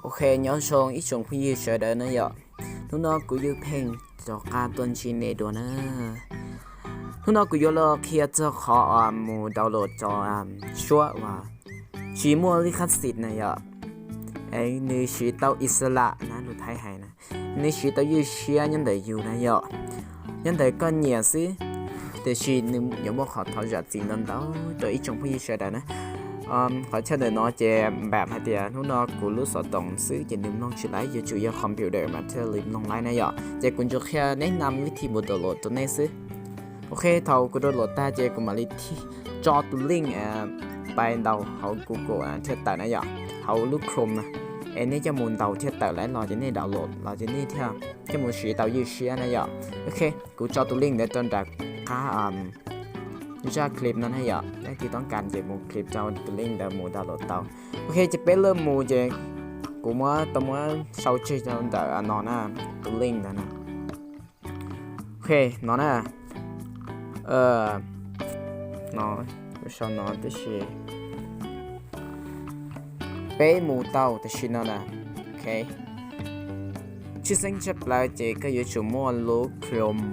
Ok, nyob zoo ib tsoom phooj ywg sawv daws na yom. Hnub no kuv Yawg Pheej rov qab tuaj ntsib nej dua na. Hnub no kuv yuav los qhia txog qhov uas mus download cov suab uas tsis muaj lij khab xis na yom. Nws siv tau is lam na, lus Thaib hais na, nws siv tau ywj siab nyob ntawm yus na yom. Nyob ntawm koj nyiam xwb, tiam sis nws yuav muaj qhov thov zam txim ntau ntau rau ib tsoom phooj ywg sawv daws na. Qhov chaw ntawm no ces npam hais tias hnub no kuv lub xov tooj xwb ces nws mloog tsis laib, yuav tsum yog computer mas thiaj li mloog laib na yom. Ces kuv tsuas qhia neb năm vib thi mus download rau nej xwb. Ok, thaum kuv download tag ces kuv mam li tso tus link pais ntaus hauv Google thiaj tawm na yom, hauv lub Chrome na. Es nej coj mus ntaus thiaj tawm laib los ces nej download los ces nej thiaj coj mus siv tau ywj siab na yom. Ok, kuv tso tus link ntawd rau nram qab zaj clip no na yom. Leej twg toob kas ces mus click rau tus link ntawd mus download tau. Ok, ces peb laj mus ces kuv muab tau muab sau tseg rau ntawm no na, tus link ntawd na. Ok, no na, no, sau no tab sis peb mus tau tam sim no na. Ok, tshwj xeeb tshaj plaws ces koj yuav tsum muaj lub Chrome,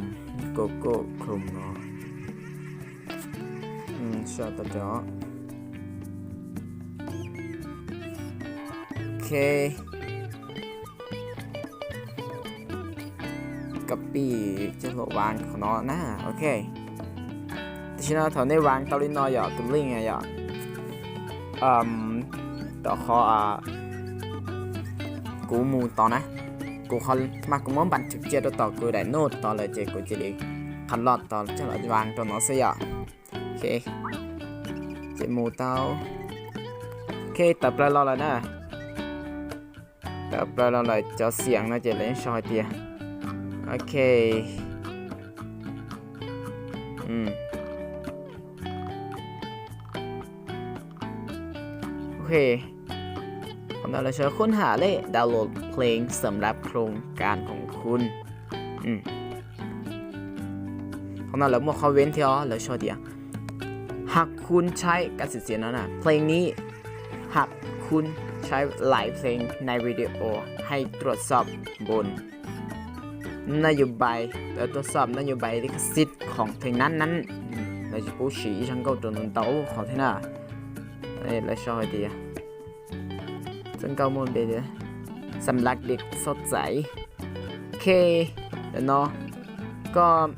Google Chrome no. Ok, copy coj los vang qhov no na. Ok, tam sim no thaum nej vang tau li no yom, tus link yom, tom qhov kuv mus tod na, kuv mas kuv muab npam tshwm cia rau tom kuv daim Note tod lawm ces kuv cia li qha loj tod coj los vang rau no xwb yom. Ok, ces mus tau. Ok, tawm plaws los lawm na. Tawm plaws los lawm, cov xiam no ces lawv yeej sau hais tias, ok, ok, qhov no lawv sau ค้นหา และดาวน์โหลดเพลงสำหรับโครงการของคุณ. Qhov no lawv muaj qhov ven thiab, lawv sau tias หากคุณใช้ kab xim txiav no na, เพลงนี้ หากคุณใช้หลายเพลงในวิดีโอ ให้ตรวจสอบบนนโยบาย ตรวจสอบนโยบายลิขสิทธิ์ของเพลงนั้นๆ. Lawv tsis pub siv ib zaj nkauj rau ntau qhov thiab na. Lawv sau hais tias สำหรับเด็กสดใส. Ok, ntawm no koj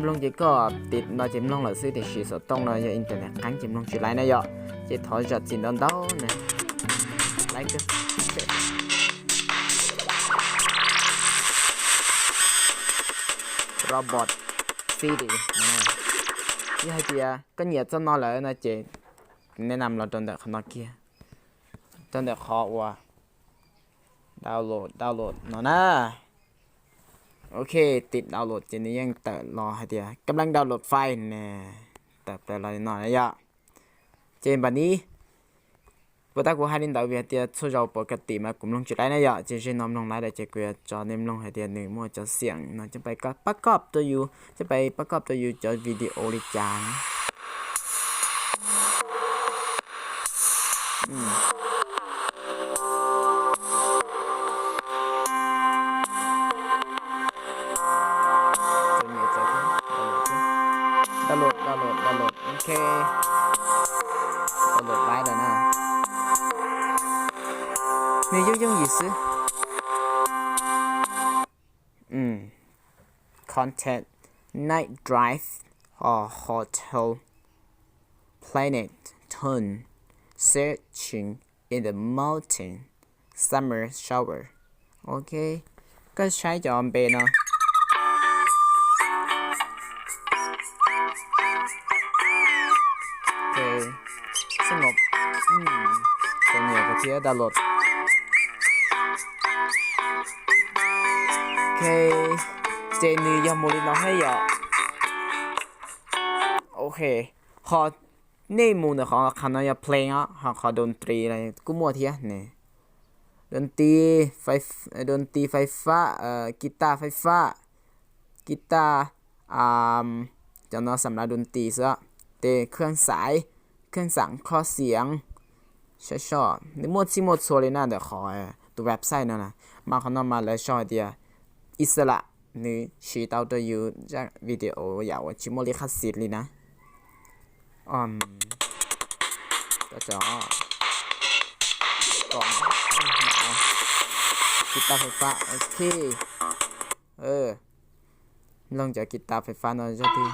mloog ces koj tiv no ces mloog lawm xwb, tiam sis xov tooj no yog internet qeeb ces mloog tsis laib na yom. Ces thov zam txim ntau ntau na. Laib kawg. Robot City. Yog hais tias koj nyiam txoj no lawm no ces nej năm los rau ntawm qhov no kiag, rau ntawm qhov uas download, download no na. Ok, tiv download ces nws yeej tawm los hais tias กำลัง download file ne, tawm plaws los li no na yom. Ces npam ni puas tab kuv hais li ntawd vim hais tias txhua zaus pom kas tim mas kuv mloog tsis laib na yom, ces zeg no mloog laib lawm ces kuv yuav tso nej mloog hais tias nws muaj cov xiam no coj pab koj rau yus, coj pab koj rau yus cov video li cas. Download, download, download, ok. Download laib lawm na. Nws yooj yooj yim xwb. Content, night drive, or hotel, planet tune, searching in the mountain, summer shower. Ok, koj saib cov npe no. Xwb no, cov nyiam koj thiab download. Ok, ces nws yog mus li no thiab yom. Ok, ho nej mus ntawm qhov, qhov no yog เพลง os, ho qhov ดนตรี kuj muaj thiab ne. ดนตรี fais, ดนตรี fais fab, guitar fais fab, guitar, cov no xam lav ดนตรี xwb. Tes เครื่องสาย, เครื่องสังเคราะห์เสียง, saib soj, nws muaj txhij muaj txhua li na ntawm qhov tus website no na. Mas qhov no mas lawv sau hais tias Islam, nws siv tau rau yus zaj video yam uas tsis muaj li khab xis li na. Kiv tas fais fab, ok. Mloog cov kiv tas fais fab no zaj twg.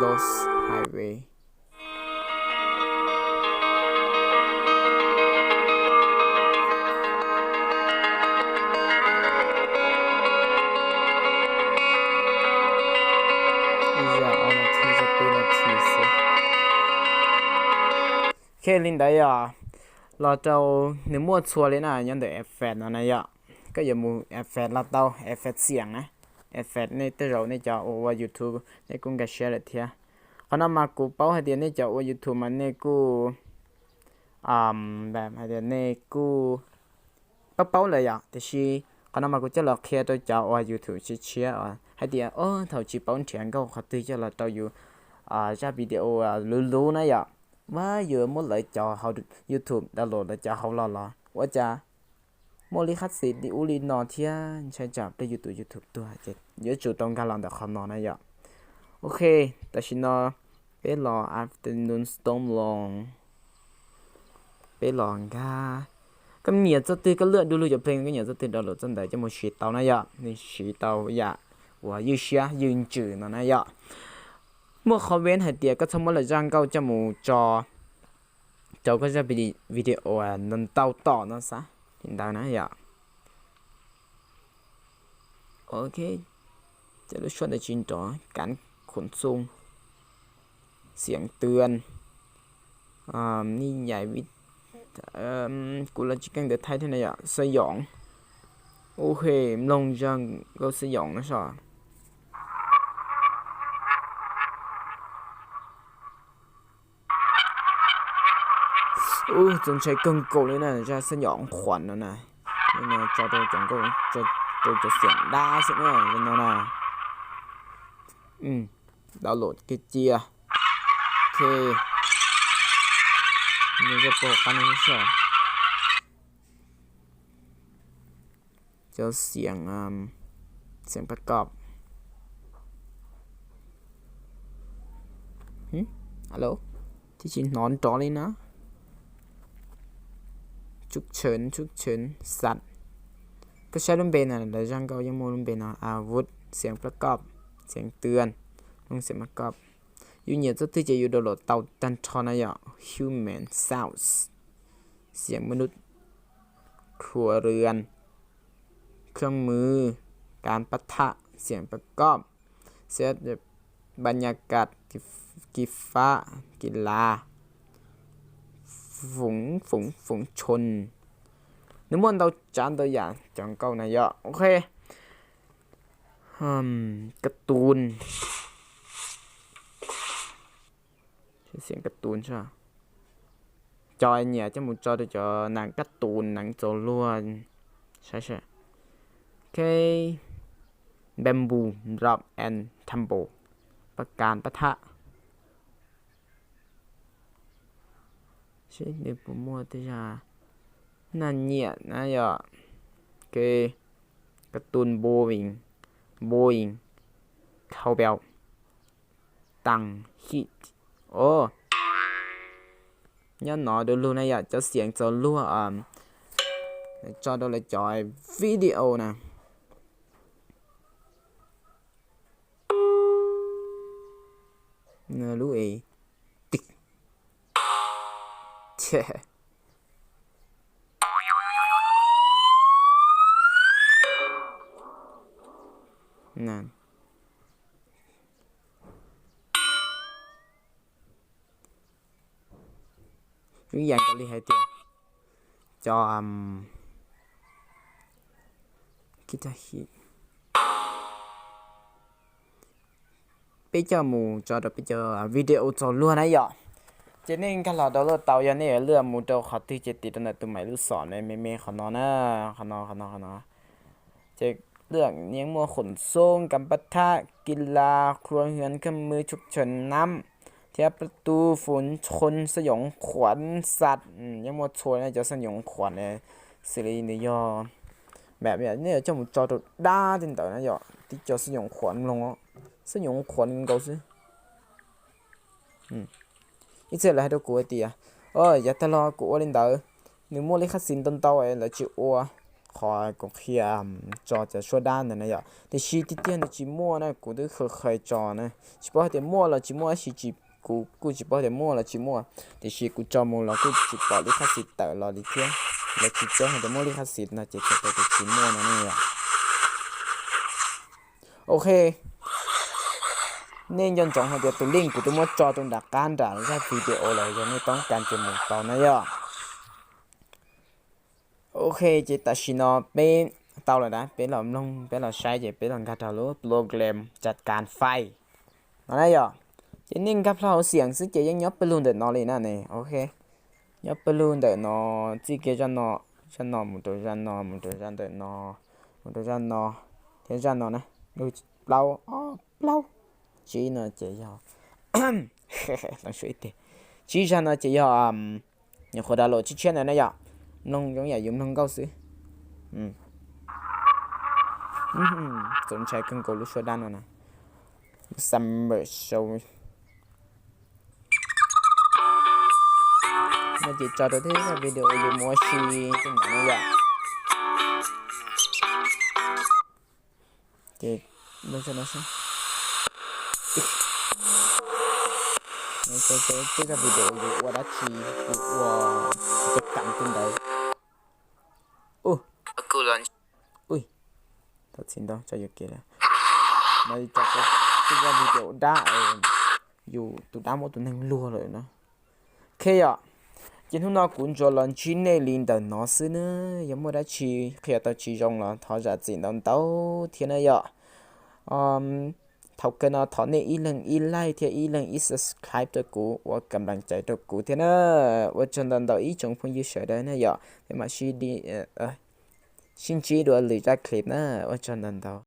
Lost Highway. Khe li ntawd yog los rau nws muaj txhua li na, nyob ntawm effect no na yom. Koj yuav mus effect los tau, effect xiam na, effect nej tej zaum nej cov ua ua YouTube nej kuj nkag siab lawm thiab. Qhov no mas kuv paub hais tias nej cov ua YouTube mas nej kuj hais tias nej kuj paub paub lawm yom, tiam sis qhov no mas kuv coj los qhia rau cov ua YouTube tshiab tshiab hais tias o thaum tsis paub nrhiav nkauj qhov twg coj los rau yus zaj video luv luv na yom. Ua yus muab lawv cov hauv YouTube download lawv cov hauv los los ua cas muaj li khab xis li ub li no thiab, ntshai tsam pliag yus tus YouTube tuag ces yuav tsum tau nkag los ntawm qhov no na yom. Ok, tam sim no peb los afternoon storm los peb los nkag. Koj nyiam txoj twg, koj lwaj du lug cov play, koj nyiam txoj twg download txoj ntawd coj mus siv tau na yom. Nws siv tau yam uas ywj siab ywj ntsws no na yom. Muaj comment hais tias koj txhob muab lawv zaj nkauj coj mus tso rau koj zaj video ntau tom no xav li ntawd na yom. Ok, ces lub suab ntawd tsis nrov, kav khuam xoo, xiam tw, nij yais, kuv los tsis keej ntawv thaib thiab na yom, xab yoov. Ok, mloog zaj nkauj xab yoov no soj. Ub, txaus ntshai kawg nkaus li na, zaj xab yoov khuam no na. No tso rau cov nkauj, rau cov xiam dab xwb na, no na. Download kiag cia. Ok. Nws zaj pog qab no soj. Cov xiam, xiam pab koj. Alo, twb tsis hnov nrov li na. Tsub tshee, tsub tshee, xav. Koj saib lub npe no, lawv zaj nkauj yeej muaj lub npe no, a vub, xiam pab koj, xiam tw, mloog xiam pab koj. Yus nyiam txoj twg ces yus download tau tag nrho na yom. Human sounds, xiam mab nub, khua rwam, khab mwv, kav pab tham, xiam pab koj, xiam pab nyas kas, kis fab, kis las, foov foov foov tshoo. Nws muaj ntau tsav ntau yam cov nkauj na yom. Ok. Kab tus, xiam kab tus, cov nyiam coj mus tso rau cov nas kab tus nas txaus luag saib seb. Ok, bamboo, rock and tumble, pab kas pab tham. Seb nws puas muaj tej zaj nas nyiam na yom. Ok, kab tus Boeing, Boeing, cowbell, tang hit. O, nyob no du lug na yom, cov xiam txaus luag tso rau lawv cov video na. Lub e tig. Ib yam nkaus li hais tias cov guitar hit. peb coj mus tso rau peb cov video txaus luag na yom. Ces nej nkag los download tau, yog nej yuav luaj mus rau qhov twg ces tiv rau ntawm tus maiv lub xom ne, me me qhov no na, qhov no, qhov no, qhov no. Ces yeej muaj khuam xoob, kam pab thaj, kis las, khua hian, kab mws, tshub tshawm nam, thiab pab tu, fun khon, xab yoov khuam, xas, yeej muaj txhua cov xab yoov khuam ne, xws li nws yog, nej yuav coj mus tso rau dab tej ntawd na yom, tib co xab yoov khuam mloog, xab yoov khuam nkaus xwb. Ib txhia lawv hais rau kuv hais tias, yav tag los kuv ua li ntawd, nws muaj lij khab xis ntau ntau es lawv tsis ua. Qhov kuv qhia tso cov suab dab ntawd na yom, tiam sis tiag tiag nws tsis muaj na, kuv twb khaws khaws tso na, tsis paub hais tias muaj los tsis muaj, tab sis kuv kuj tsis paub tias muaj los tsis muaj, tiam sis kuv tso mus los kuj tsis pom lij khab xis tawm los li thiab. Lawv tsis txawb hais tias muaj lij khab xis no ces txhais tau tias tsis muaj no ne yom. Ok, nej nco ntsoov hais tias tus link kuv twb muab tso rau nram qab nram zaj video los yog nej toob kas ces mus tau na yom. Ok, ces tam sim no peb tau lawm na, peb los mloog, peb los saib ces peb los nkag rau lub program tsa kas fais no na yom. Ces nej nkag plho hauv xiam xwb ces yeej nyob pawg lug ntawm no li na ne. Ok, nyob pawg lug ntawm no, txij kiag zaj no, zaj no mus rau zaj no, mus rau zaj ntawm no, mus rau zaj no, thiab zaj no na, plaub, ob plaub, tsib no ces yog, tsib zaj no ces yog nyuam qhuav download tshiab tshiab ntawd na yom. Mloog zoo yam yus mloog nkauj xwb. Txaus ntshai kawg nkaus lub suab dab no na. Summer show. No ces tso rau tej zaj video yus mus ua si tej ntawd na yom. Ces no, tej zaj video yus ua dab tsi, yus ua cov kam tej ntawd. Ui, thov txim ntau, tso yuam kev lawm. No tso tej zaj video dab, yus tus dab muab tus neeg luag lawm no. Ok yom, ces hnub no kuv ntsuas los ntsib nej li ntawm no xwb na. Yog muaj dab tsi qhia tau tsis zoo los thov zam txim ntau ntau thiab na yom. Thaum kawg no thov nej ib leeg ib like thiab ib leeg ib subscribe rau kuv ua kam lees cai rau kuv thiab na. Ua tsaug ntau ntau ib tsoom phooj ywg sawv daws na yom, peb mam sib ntsib dua lwm zaj clip na. Ua tsaug ntau ntau.